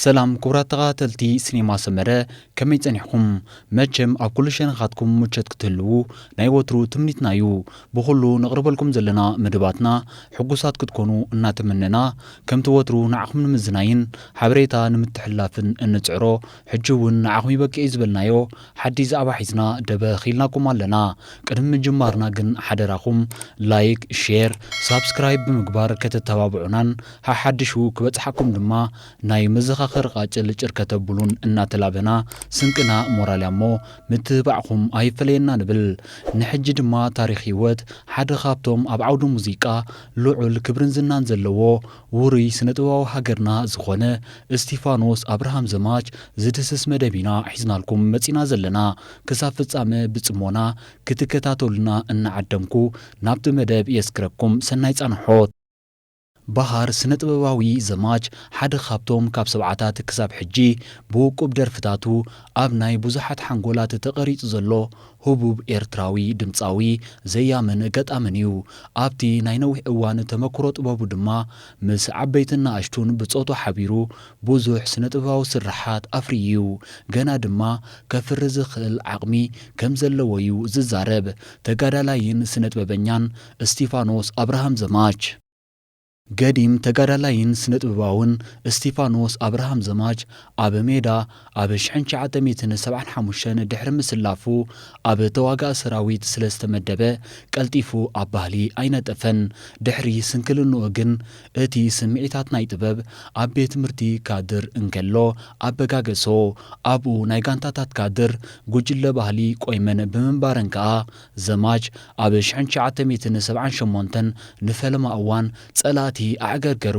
ሰላም ክቡራት ተኸታተልቲ ሲኔማ ሰመረ፣ ከመይ ጸኒሕኩም? መቸም ኣብ ኩሉ ሸነኻትኩም ምቾት ክትህልዉ ናይ ወትሩ ትምኒትና እዩ። ብኹሉ ነቕርበልኩም ዘለና መደባትና ሕጉሳት ክትኮኑ እናተመነና፣ ከምቲ ወትሩ ንዓኹም ንምዝናይን ሓበሬታ ንምትሕልላፍን እንጽዕሮ፣ ሕጂ እውን ንዓኹም ይበቅዕ እዩ ዝበልናዮ ሓድሽ ዛዕባ ሒዝና ደበኽ ኢልናኩም ኣለና። ቅድሚ ምጅማርና ግን ሓደራኹም ላይክ፣ ሼር፣ ሳብስክራይብ ብምግባር ከተተባብዑናን ሓሓድሹ ክበጽሓኩም ድማ ናይ መዘኻኸሪ ቃጭል ጭር ከተብሉን እናተላበና፣ ስንቅና ሞራል እያ እሞ ምትብባዕኹም ኣይፈለየና ንብል። ንሕጂ ድማ ታሪኽ ህይወት ሓደ ካብቶም ኣብ ዓውዲ ሙዚቃ ልዑል ክብርን ዝናን ዘለዎ ውሩይ ስነ ጥበባዊ ሃገርና ዝኾነ እስቲፋኖስ ኣብርሃም ዘማች ዝድህስስ መደብ ኢና ሒዝናልኩም መጺና ዘለና። ክሳብ ፍጻመ ብጽሞና ክትከታተሉና እናዓደምኩ ናብቲ መደብ የስክረኩም። ሰናይ ጻንሖት። በሃር ስነ ጥበባዊ ዘማች ሓደ ካብቶም ካብ ሰብዓታት ክሳብ ሕጂ ብውቁብ ደርፍታቱ ኣብ ናይ ብዙሓት ሓንጎላት ተቐሪጹ ዘሎ ህቡብ ኤርትራዊ ድምጻዊ፣ ዘያምን ገጣምን እዩ። ኣብቲ ናይ ነዊሕ እዋን ተመክሮ ጥበቡ ድማ ምስ ዓበይትን ንኣሽቱን ብጾቱ ሓቢሩ ብዙሕ ስነ ጥበባዊ ስርሓት ኣፍርዩ እዩ። ገና ድማ ከፍሪ ዝኽእል ዓቕሚ ከም ዘለዎ እዩ ዝዛረብ። ተጋዳላይን ስነ ጥበበኛን እስቲፋኖስ ኣብርሃም ዘማች። ገዲም ተጋዳላይን ስነ ጥበባውን እስቲፋኖስ ኣብርሃም ዘማች ኣብ ሜዳ ኣብ ሽሕን ትሽዓተ ሚእትን ሰብዓን ሓሙሽተን ድሕሪ ምስላፉ ኣብ ተዋጋኢ ሰራዊት ስለ ዝተመደበ ቀልጢፉ ኣብ ባህሊ ኣይነጠፈን። ድሕሪ ስንክልንኡ ግን እቲ ስምዒታት ናይ ጥበብ ኣብ ቤት ትምህርቲ ካድር እንከሎ ኣበጋገሶ ኣብኡ ናይ ጋንታታት ካድር ጉጅለ ባህሊ ቆይመን ብምንባረን ከኣ ዘማች ኣብ ሽሕን ትሽዓተ ሚእትን ሰብዓን ሸሞንተን ንፈለማ እዋን ጸላእቲ ኣዕገርገሩ፣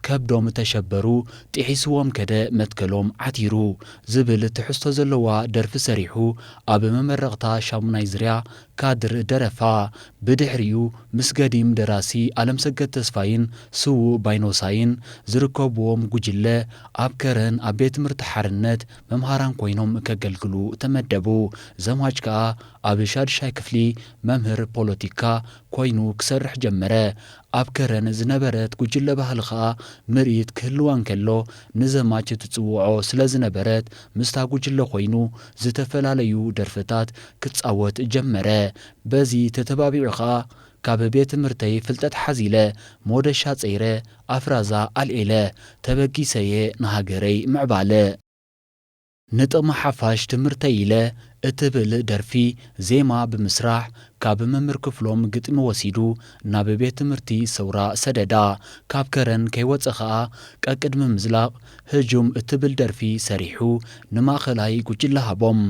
ከብዶም ተሸበሩ፣ ጥሒስዎም ከደ መትከሎም ዓቲሩ ዝብል ትሕዝቶ ዘለዋ ደርፊ ሰሪሑ ኣብ መመረቕታ ሻሙናይ ዝርያ ካድር ደረፋ። ብድሕሪኡ ምስ ገዲም ደራሲ ኣለምሰገድ ተስፋይን ስዉእ ባይኖሳይን ዝርከብዎም ጉጅለ ኣብ ከረን ኣብ ቤት ትምህርቲ ሓርነት መምሃራን ኮይኖም ከገልግሉ ተመደቡ። ዘማች ከኣ ኣብ ሻድሻይ ክፍሊ መምህር ፖለቲካ ኮይኑ ክሰርሕ ጀመረ። ኣብ ከረን ዝነበረት ጉጅለ ባህሊ ከኣ ምርኢት ክህልዋ እንከሎ ንዘማች ትጽውዖ ስለ ዝነበረት ምስታ ጉጅለ ኮይኑ ዝተፈላለዩ ደርፍታት ክጻወት ጀመረ። በዚ ተተባቢዑ ከኣ ካብ ቤት ትምህርተይ ፍልጠት ሓዚለ፣ ሞደሻ ጸይረ፣ ኣፍራዛ ኣልዒለ፣ ተበጊሰየ ንሃገረይ ምዕባለ። ንጥቕሚ ሓፋሽ ትምህርተይ ኢለ እትብል ደርፊ ዜማ ብምስራሕ ካብ መምህር ክፍሎም ግጥሚ ወሲዱ ናብ ቤት ትምህርቲ ሰውራ ሰደዳ። ካብ ከረን ከይወጸ ኸኣ ቀቅድሚ ምዝላቕ ህጁም እትብል ደርፊ ሰሪሑ ንማእኸላይ ጉጅለ ሃቦም።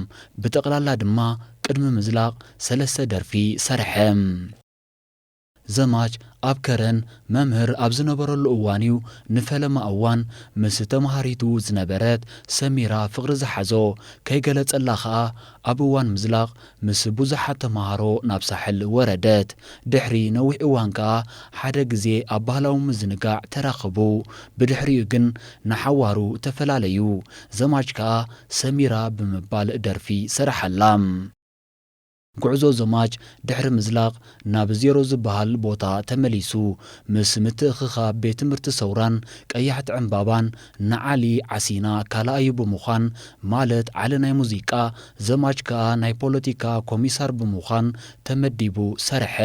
ብጠቕላላ ድማ ቅድሚ ምዝላቕ ሰለስተ ደርፊ ሰርሐ። ዘማች ኣብ ከረን መምህር ኣብ ዝነበረሉ እዋን እዩ ንፈለማ እዋን ምስ ተምሃሪቱ ዝነበረት ሰሚራ ፍቕሪ ዝሓዞ። ከይገለጸላ ኸኣ ኣብ እዋን ምዝላቕ ምስ ብዙሓት ተምሃሮ ናብ ሳሕል ወረደት። ድሕሪ ነዊሕ እዋን ከኣ ሓደ ግዜ ኣብ ባህላዊ ምዝንጋዕ ተራኸቡ። ብድሕሪኡ ግን ንሓዋሩ ተፈላለዩ። ዘማች ከኣ ሰሚራ ብምባል ደርፊ ሰረሓላ። ጉዕዞ ዘማች ድሕሪ ምዝላቕ ናብ ዜሮ ዝበሃል ቦታ ተመሊሱ። ምስ ምትእኽኻብ ቤት ትምህርቲ ሰውራን ቀያሕቲ ዕምባባን ንዓሊ ዓሲና ካልኣዩ ብምዃን፣ ማለት ዓሊ ናይ ሙዚቃ፣ ዘማች ከኣ ናይ ፖለቲካ ኮሚሳር ብምዃን ተመዲቡ ሰርሐ።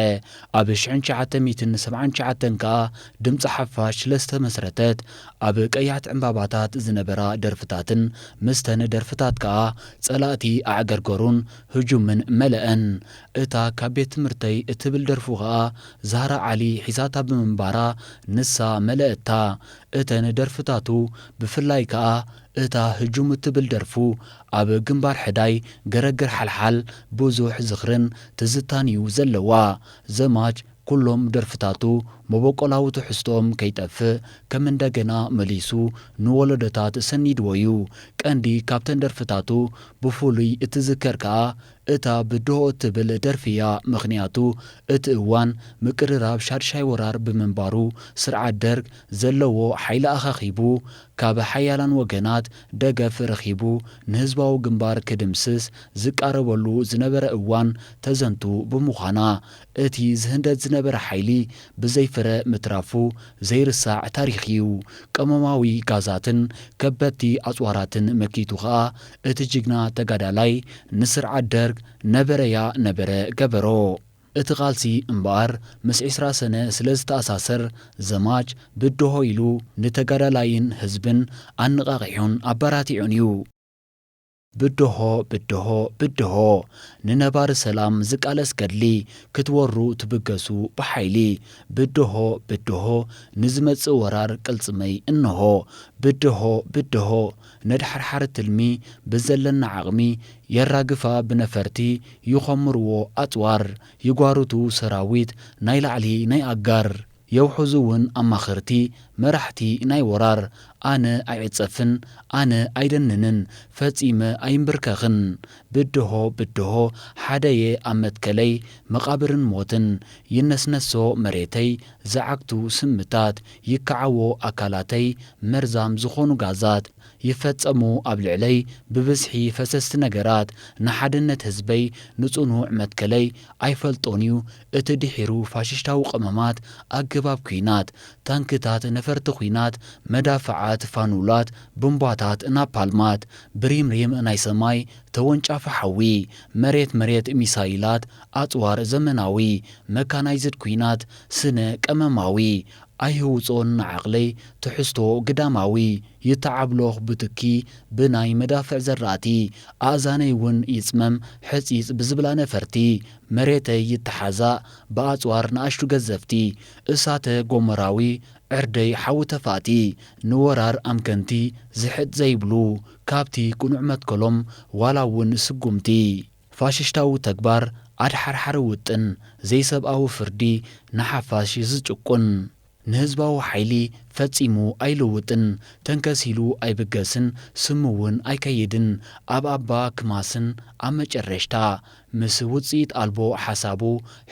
ኣብ ሽሕን ትሽዓተ ሚእትን ሰብዓን ትሽዓተን ከኣ ድምጺ ሓፋሽ ስለ ዝተመስረተት፣ ኣብ ቀያሕቲ ዕምባባታት ዝነበራ ደርፍታትን ምስተን ደርፍታት ከኣ ጸላእቲ ኣዕገርገሩን ህጁምን መለአን። እታ ካብ ቤት ትምህርተይ እትብል ደርፉ ኸኣ ዛህራ ዓሊ ሒዛታ ብምንባራ ንሳ መለአታ። እተን ደርፍታቱ ብፍላይ ከኣ እታ ህጁም እትብል ደርፉ ኣብ ግንባር ሕዳይ ገረግር ሓልሓል ብዙሕ ዝኽርን ትዝታን እዩ ዘለዋ። ዘማች ኩሎም ደርፍታቱ መበቆላዊ ትሕዝቶኦም ከይጠፍእ ከም እንደገና መሊሱ ንወለዶታት ሰኒድዎ እዩ። ቀንዲ ካብተን ደርፍታቱ ብፍሉይ እትዝከር ከኣ እታ ብድሆ እትብል ደርፊ እያ። ምኽንያቱ እቲ እዋን ምቅርራብ ሻድሻይ ወራር ብምንባሩ ስርዓት ደርግ ዘለዎ ሓይሊ ኣኻኺቡ ካብ ሓያላን ወገናት ደገፍ ረኺቡ ንህዝባዊ ግንባር ክድምስስ ዝቃረበሉ ዝነበረ እዋን ተዘንቱ ብምዃና፣ እቲ ዝህንደድ ዝነበረ ሓይሊ ብዘይፍረ ምትራፉ ዘይርሳዕ ታሪኽ እዩ። ቀመማዊ ጋዛትን ከበድቲ ኣጽዋራትን መኪቱ ኸኣ፣ እቲ ጅግና ተጋዳላይ ንስርዓት ደርግ ነበረያ ነበረ ገበሮ። እቲ ቃልሲ እምበኣር ምስ ዕስራ ሰነ ስለ ዝተኣሳሰር፣ ዘማች ብድሆ ኢሉ ንተጋዳላይን ህዝብን ኣነቓቒሑን ኣበራቲዑን እዩ። ብድሆ፣ ብድሆ፣ ብድሆ፣ ንነባሪ ሰላም ዝቃለስ ገድሊ ክትወሩ ትብገሱ ብሓይሊ። ብድሆ፣ ብድሆ፣ ንዝመጽእ ወራር ቅልጽመይ እንሆ። ብድሆ፣ ብድሆ፣ ነድሓርሓር ትልሚ ብዘለና ዓቕሚ የራግፋ ብነፈርቲ ይኾምርዎ ኣጽዋር። ይጓርቱ ሰራዊት ናይ ላዕሊ ናይ ኣጋር። የውሕዙ እውን ኣማኸርቲ መራሕቲ ናይ ወራር። ኣነ ኣይዕጸፍን፣ ኣነ ኣይደንንን፣ ፈጺመ ኣይንብርከኽን። ብድሆ፣ ብድሆ፣ ሓደየ ኣብ መትከለይ መቓብርን ሞትን። ይነስነሶ መሬተይ ዝዓግቱ ስምታት፣ ይከዓዎ ኣካላተይ መርዛም ዝኾኑ ጋዛት። ይፈጸሙ ኣብ ልዕለይ ብብዝሒ ፈሰስቲ ነገራት። ንሓድነት ህዝበይ ንጽኑዕ መትከለይ ኣይፈልጦን እዩ እቲ ድሒሩ ፋሽሽታዊ ቀመማት ኣገባብ ኲናት። ታንክታት ነፈርቲ ኲናት፣ መዳፍዓት ፋኑላት፣ ቡምባታት ናፓልማት፣ ብሪምሪም ናይ ሰማይ ተወንጫፊ ሓዊ፣ መሬት መሬት ሚሳይላት፣ ኣጽዋር ዘመናዊ መካናይዝድ ኲናት፣ ስነ ቀመማዊ ኣይህውጾን ንዓቕለይ ትሕዝቶ ግዳማዊ። ይተዓብሎኽ ብትኪ ብናይ መዳፍዕ ዘራእቲ፣ ኣእዛነይ እውን ይጽመም ሕጺጽ ብዝብላ ነፈርቲ። መሬተይ ይተሓዛእ ብኣጽዋር ንኣሽቱ ገዘፍቲ፣ እሳተ ጎመራዊ ዕርደይ ሓዊ ተፋእቲ። ንወራር ኣምከንቲ ዝሕጥ ዘይብሉ፣ ካብቲ ቅኑዕ መትከሎም ዋላ እውን ስጉምቲ። ፋሽሽታዊ ተግባር ኣድሓርሓሪ ውጥን፣ ዘይሰብኣዊ ፍርዲ ንሓፋሽ ዝጭቁን። ንህዝባዊ ሓይሊ ፈጺሙ ኣይልውጥን፣ ተንከስ ኢሉ ኣይብገስን፣ ስሙ እውን ኣይከይድን። ኣብ ኣባ ክማስን ኣብ መጨረሽታ፣ ምስ ውጽኢት ኣልቦ ሓሳቡ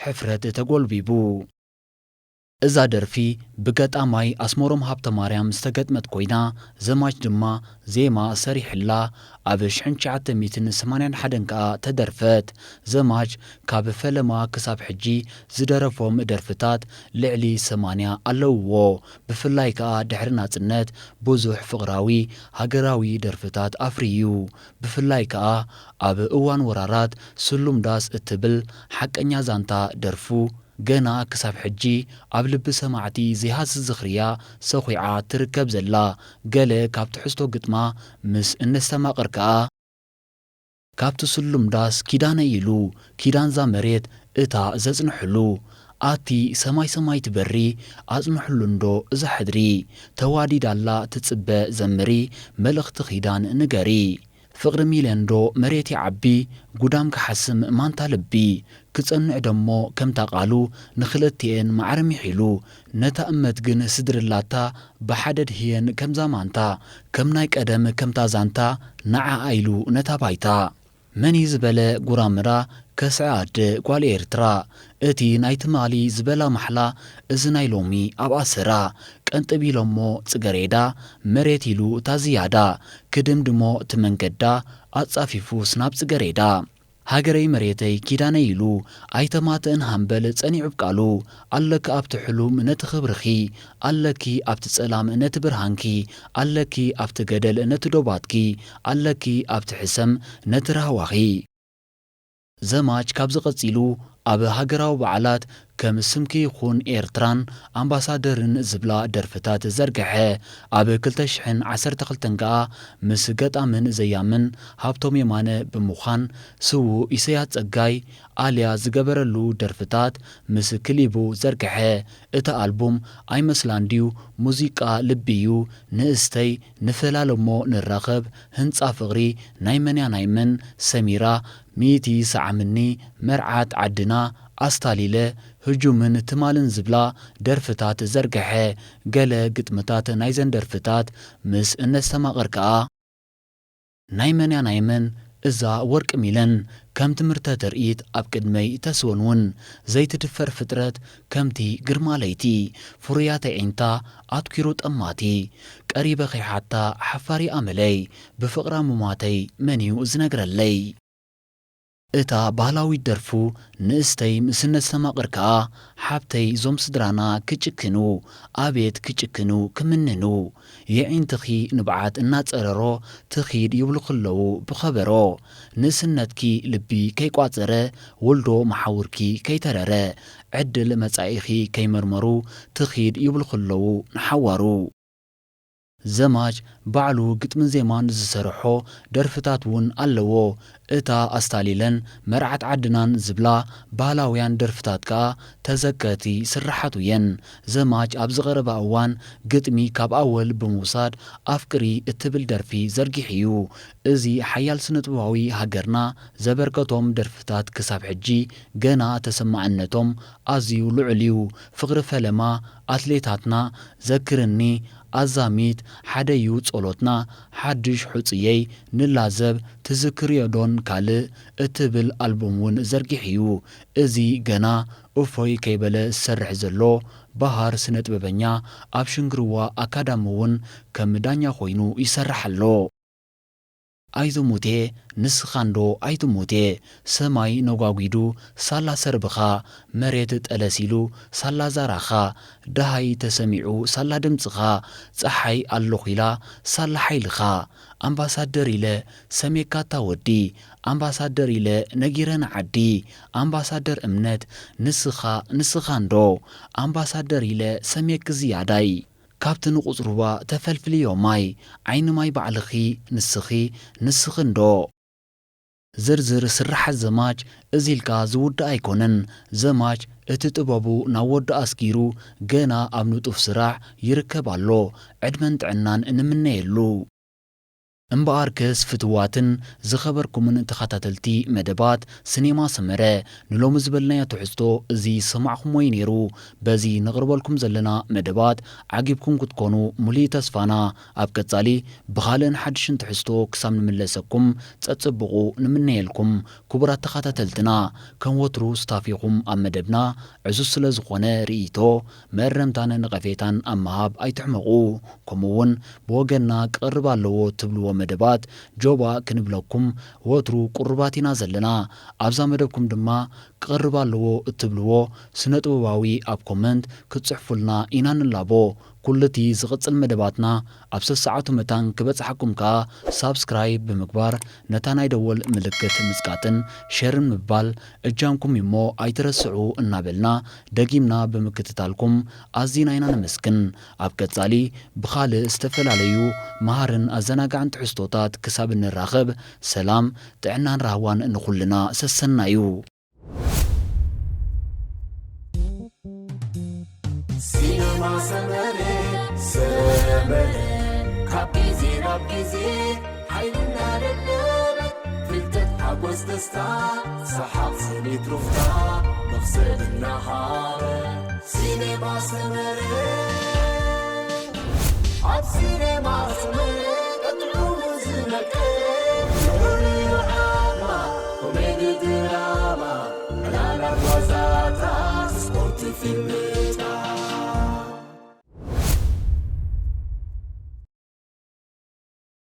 ሕፍረት ተጎልቢቡ። እዛ ደርፊ ብገጣማይ ኣስመሮም ሃብተማርያም ዝተገጥመት ኮይና፣ ዘማች ድማ ዜማ ሰሪሕላ፣ ኣብ ሽሕን ትሽዓተ ሚእትን ሰማንያን ሓደን ከኣ ተደርፈት። ዘማች ካብ ፈለማ ክሳብ ሕጂ ዝደረፎም ደርፍታት ልዕሊ ሰማንያ ኣለውዎ። ብፍላይ ከኣ ድሕሪ ናጽነት ብዙሕ ፍቕራዊ፣ ሃገራዊ ደርፍታት ኣፍርዩ። ብፍላይ ከኣ ኣብ እዋን ወራራት ስሉም ዳስ እትብል ሓቀኛ ዛንታ ደርፉ፣ ገና ክሳብ ሕጂ ኣብ ልቢ ሰማዕቲ ዘይሃስስ ዝኽርያ ሰኹዓ ትርከብ ዘላ፣ ገለ ካብ ትሕዝቶ ግጥማ ምስ እነስተማቕር ከኣ፣ ካብቲ ስሉም ዳስ ኪዳነይ ኢሉ፣ ኪዳንዛ መሬት እታ ዘጽንሕሉ፣ ኣቲ ሰማይ ሰማይ ትበሪ፣ ኣጽንሕሉ እንዶ እዛ ሕድሪ፣ ተዋዲዳላ ትጽበ ዘምሪ፣ መልእኽቲ ኪዳን ንገሪ። ፍቕሪ ሚልዮን ዶ መሬት ይዓቢ፣ ጉዳም ክሓስም ማንታ ልቢ፣ ክጸንዕ ደሞ ከምታ ቃሉ፣ ንኽልቲኤን ማዕረ ሚሒሉ፣ ነታ እመት ግን ስድርላታ፣ ብሓደድ ህየን ከምዛ ማንታ፣ ከም ናይ ቀደም ከምታ ዛንታ፣ ንዓኣ ኢሉ ነታ ባይታ። መን እዩ ዝበለ ጉራምራ፣ ከስዐ ኣደ ጓል ኤርትራ፣ እቲ ናይ ትማሊ ዝበላ ማሕላ፣ እዚ ናይ ሎሚ ኣብ ኣሰራ፣ ቀንጥብ ኢሎሞ ጽገሬዳ፣ መሬት ኢሉ እታ ዝያዳ፣ ክድምድሞ እቲ መንገዳ፣ ኣጻፊፉስ ናብ ጽገሬዳ። ሃገረይ መሬተይ ኪዳነይ ኢሉ፣ ኣይተማትእን ሃምበል ጸኒዑ ብቃሉ፣ ኣለኪ ኣብቲ ሕሉም ነቲ ክብርኺ፣ ኣለኪ ኣብቲ ጸላም ነቲ ብርሃንኪ፣ ኣለኪ ኣብቲ ገደል ነቲ ዶባትኪ፣ ኣለኪ ኣብቲ ሕሰም ነቲ ራህዋኺ። ዘማች ካብዚ ቀጺሉ ኣብ ሃገራዊ በዓላት ከም ስምኪ ይኹን ኤርትራን ኣምባሳደርን ዝብላ ደርፍታት ዘርግሐ። ኣብ ክልተ ሽሕን ዓሰርተ ክልተን ከኣ ምስ ገጣምን ዘያምን ሃብቶም የማነ ብምዃን ስዉእ ኢሰያስ ጸጋይ ኣልያ ዝገበረሉ ደርፍታት ምስ ክሊቡ ዘርግሐ። እቲ ኣልቡም ኣይመስላን ድዩ ሙዚቃ ልቢ እዩ ንእስተይ ንፈላለሞ ንራኸብ ህንጻ ፍቕሪ ናይ መንያ ናይ መን ሰሚራ ሚእቲ ሰዓምኒ መርዓት ዓድና ኣስታሊለ ህጁምን ትማልን ዝብላ ደርፍታት ዘርግሐ። ገለ ግጥምታት ናይዘን ደርፍታት ምስ እነስተማቕር ከኣ ናይ መንያ ናይ መን እዛ ወርቂ ሚለን ከም ትምህርተ ትርኢት ኣብ ቅድመይ ተስወንውን፣ ዘይትድፈር ፍጥረት ከምቲ ግርማ ለይቲ፣ ፍሩያት ኣዒንታ ኣትኲሩ ጠማቲ፣ ቀሪበ ከይሓታ ሓፋሪ ኣመለይ፣ ብፍቕራ ምሟተይ መን እዩ ዝነግረለይ? እታ ባህላዊት ደርፉ ንእስተይ ምስነት ሰማቕር ከኣ፣ ሓብተይ ዞም ስድራና ክጭክኑ፣ ኣቤት ክጭክኑ ክምንኑ። የዒንትኺ ንብዓት እናጸረሮ ትኺድ ይብሉ ከለዉ ብኸበሮ። ንእስነትኪ ልቢ ከይቋጸረ፣ ውልዶ መሓውርኪ ከይተረረ፣ ዕድል መጻኢኺ ከይመርመሩ ትኺድ ይብሉ ከለዉ ንሓዋሩ። ዘማች ባዕሉ ግጥምን ዜማን ዝሰርሖ ደርፍታት እውን ኣለዎ። እታ ኣስታሊለን መርዓት ዓድናን ዝብላ ባህላውያን ደርፍታት ከኣ ተዘከርቲ ስርሓቱ እየን። ዘማች ኣብዚ ቀረባ እዋን ግጥሚ ካብ ኣወል ብምውሳድ ኣፍቅሪ እትብል ደርፊ ዘርጊሑ እዩ። እዚ ሓያል ስነጥበባዊ ሃገርና ዘበርከቶም ደርፍታት ክሳብ ሕጂ ገና ተሰማዕነቶም ኣዝዩ ልዑል እዩ። ፍቕሪ ፈለማ ኣትሌታትና ዘክርኒ ኣዛሚት ሓደዩ ጸሎትና ሓድሽ ሑጽየይ ንላዘብ ትዝክርዮ ዶን ካልእ እትብል ኣልቡም እውን ዘርጊሑ እዩ። እዚ ገና እፎይ ከይበለ ዝሰርሕ ዘሎ በሃር ስነ ጥበበኛ ኣብ ሽንግርዋ ኣካዳሚ እውን ከም ዳኛ ኮይኑ ይሰርሕ ኣሎ። ኣይትሙቴ ንስኻ እንዶ ኣይትሙቴ ሰማይ ነጓጒዱ ሳላ ሰርብኻ መሬት ጠለሲሉ ሳላ ዛራኻ ደሃይ ተሰሚዑ ሳላ ድምጽኻ ጸሓይ ኣለኹ ኢላ ሳላ ሓይልኻ ኣምባሳደር ኢለ ሰሜካታ ወዲ ኣምባሳደር ኢለ ነጊረ ንዓዲ ኣምባሳደር እምነት ንስኻ ንስኻ እንዶ ኣምባሳደር ኢለ ሰሜክ ዝያዳይ ካብቲ ንቑጽ ሩባ ተፈልፍልዮ ማይ ዓይኒ ማይ ባዕልኺ ንስኺ ንስኺ እንዶ። ዝርዝር ስርሓት ዘማች እዚ ኢልካ ዝውዳእ ኣይኮነን። ዘማች እቲ ጥበቡ ናብ ወዲ ኣስጊሩ ገና ኣብ ንጡፍ ስራሕ ይርከብ ኣሎ። ዕድመን ጥዕናን ንምነየሉ። እምበኣርከስ ፍትዋትን ዝኸበርኩምን ተኸታተልቲ መደባት ስኔማ ሰመረ ንሎሚ ዝበልናዮ ትሕዝቶ እዚ ዝሰማዕኹምዎ እዩ ነይሩ። በዚ ነቕርበልኩም ዘለና መደባት ዓጊብኩም ክትኮኑ ሙሉእ ተስፋና። ኣብ ቀጻሊ ብኻልእን ሓድሽን ትሕዝቶ ክሳብ ንምለሰኩም ጸጽብቑ ንምነየልኩም። ክቡራት ተኸታተልትና ከም ወትሩ ስታፊኹም ኣብ መደብና ዕዙዝ ስለ ዝኾነ ርእይቶ፣ መእረምታን ነቐፌታን ኣብ ምሃብ ኣይትሕመቑ። ከምኡ እውን ብወገንና ክቐርብ ኣለዎ እትብልዎ መደባት ጆባ ክንብለኩም ወትሩ ቅሩባት ኢና ዘለና። ኣብዛ መደብኩም ድማ ክቐርብ ኣለዎ እትብልዎ ስነ ጥበባዊ ኣብ ኮመንት ክትጽሕፉልና ኢና ንላቦ። ኩሉ እቲ ዝቕጽል መደባትና ኣብ ሰሰዓቱ መታን ክበጽሓኩም ከኣ ሳብስክራይብ ብምግባር ነታ ናይ ደወል ምልክት ምጽቃጥን ሸርን ምባል እጃምኩም እዩሞ ኣይትረስዑ እናበልና ደጊምና ብምክትታልኩም ኣዚና ኢና ነመስግን። ኣብ ቀጻሊ ብኻልእ ዝተፈላለዩ መሃርን ኣዘናጋዕን ትሕዝቶታት ክሳብ እንራኸብ ሰላም ጥዕናን ራህዋን ንኹልና ሰሰናዩ። ሲነማ ሰመረ ሰመረ ካብ ግዜ ናብ ግዜ ሓይልና ደለበ ፍልጠት ሓጎስ ደስታ ሰሓቕ ስኒት ሩፍታ መኽሰብ እናሃበ ሲነማ ሰመረ ኣብ ሲነማ ሰመረ ጥዑሙ ዝነቀ ፍሉይ ዓማ ኮሜዲ ድራማ ዕላላት ዋዛታት ስፖርት ፊልም